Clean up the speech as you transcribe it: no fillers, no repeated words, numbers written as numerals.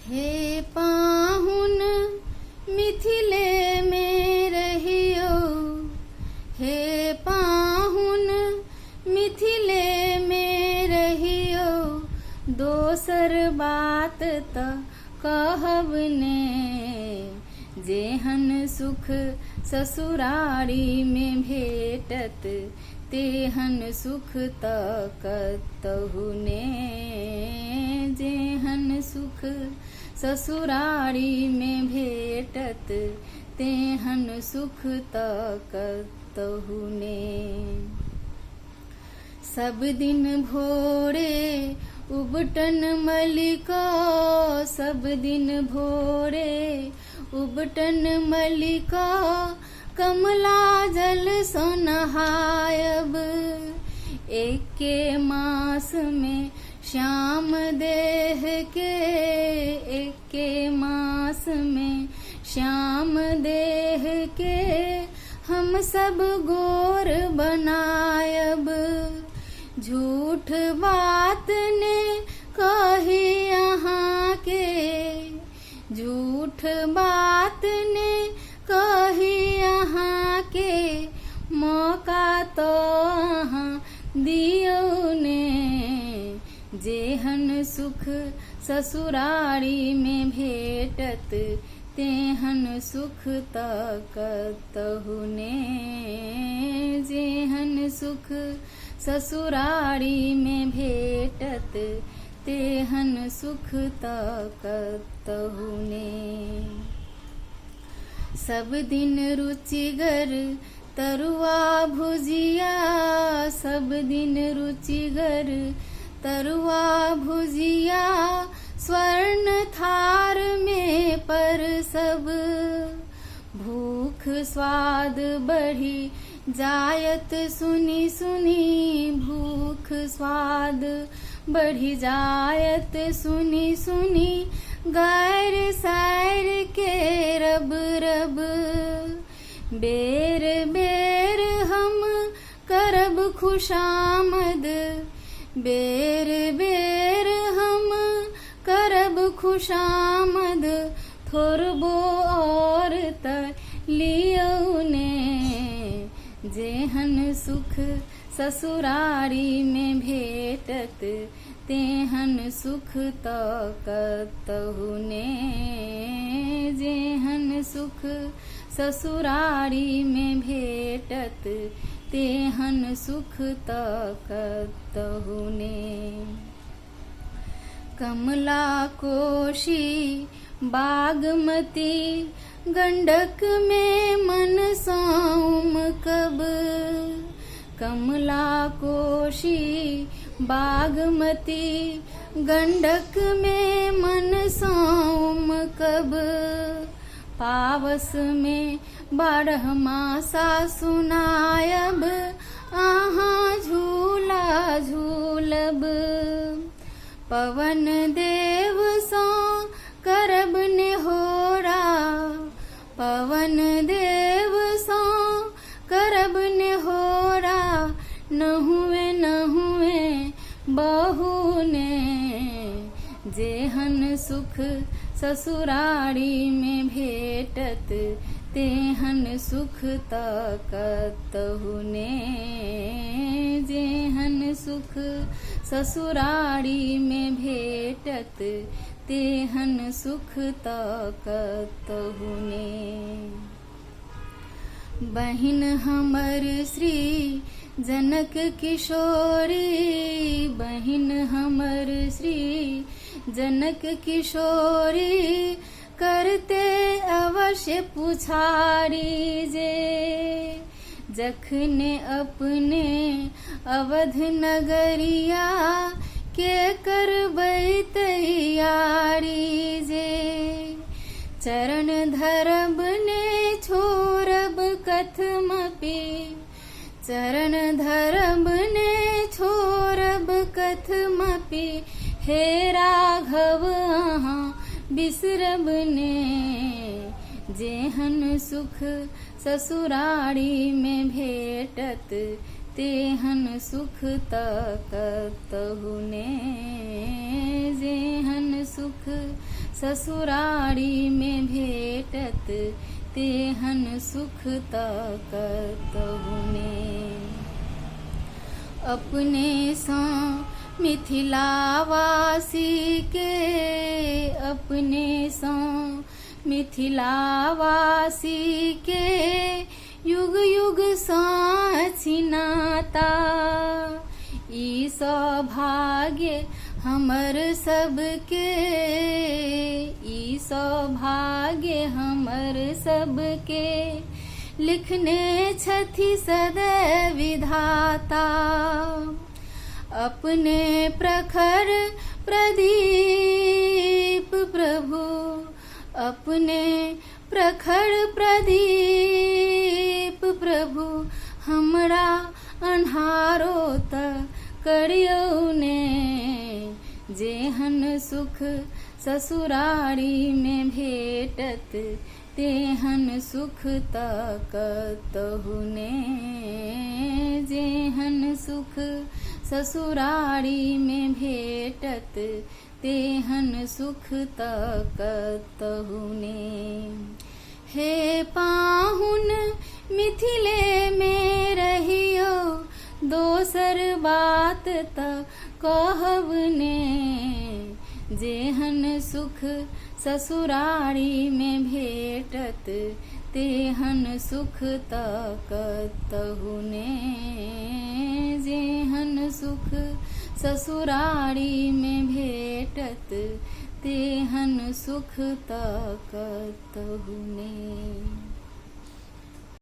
हे पाहुन मिथिले मे रहियौ, हे पाहुन मिथिले मे रहियौ, दोसर बात त कहब ने। जेहन सुख ससुरारी मे भेटत, तेहन सुख त कतहु ने। जेहन सुख ससुरारी मे भेटत, तेहन सुख त कतहु ने। सब दिन भोरे उबटन मलिका, सब दिन भोरे उबटन मलिका, कमला जल सँ नहायब। एके मास मे श्याम देह के, एके मास मे श्याम देह के, हम सब गोर बनायब। झूठ बात ने कही अहाँके, झूठ बात ने कही अहाँके, मौका तो अहाँ दियौ ने। जेहन सुख ससुरारी मे भेटत, तेहन सुख त कतहु ने। जेहन सुख ससुरारी मे भेटत, तेहन सुख त कतहु ने। सब दिन रुचिगर तरुआ भुजिया, सब दिन रुचिगर तरुआ भुजिया, स्वर्ण थार मे पर सब। भूख स्वाद बढ़ी जायत सुनी सुनी, भूख स्वाद बढ़ी जायत सुनी सुनी, गैर सैर के रब रब। बेर बेर हम करब खुशामद, बेर बेर हम करब खुशामद, थोड़बो और त लियौ ने। जेहन सुख ससुरारी मे भेटत, तेहन सुख त कतहु ने। जेहन सुख ससुरारी मे भेटत, तेहन सुख त कतहु ने। कमला कोशी बागमती गंडक मे मन सौम कब, कमला कोशी बागमती गंडक मे मन सौम कब। पावस मे बारहमासा सुनायब, अहाँ झूला झूलब। पवन देव सँ करब नेहोरा, पवन देव सँ करब नेहोरा, नहुए नहुए बहु ने। जेहन सुख ससुरारी मे भेटत, तेहन सुख त कतहु ने। जेहन सुख ससुरारी मे भेटत, तेहन सुख त कतहु ने। बहिन हमर श्री जनक किशोरी, बहिन हमर श्री जनक किशोरी, करते अवश्य पुछारी जे। जखने अपने अवध नगरिया के करबै तैयारी जे। चरण धरब ने छोड़ब कथमपि, चरण धरब ने छोड़ब कथमपि, हे राघव अहाँ बिसरब ने। जेहन सुख ससुरारी मे भेटत, तेहन सुख त कतहु ने। जेहन सुख सुख ससुरारी मे भेटत तेहन सुख तऽ कतहु ने। अपनेसँ मिथिलावासीके अपनेसँ मिथिलावासीके युग युगसँ अछि नाता ई सौभाग्य हमर सबके ई सौभाग्य हमर सबके लिखने छथि सदैव विधाता अपने प्रखर प्रदीप प्रभु अपने प्रखर प्रदीप प्रभु हमरा अन्हारो तऽ करियौ ने जेहन सुख ससुरारीमे भेटत तेहन सुख तऽ कतहु ने जेहन सुख ससुरारीमे भेटत तेहन सुख तऽ कतहु ने। हे पाहुन मिथिलेमे रहियौ दोसर बात तऽ कहब ने जेहन सुख ससुरारीमे भेटत तेहन सुख तऽ कतहु ने जेहन सुख ससुरारीमे भेटत तेहन सुख तऽ कतहु ने।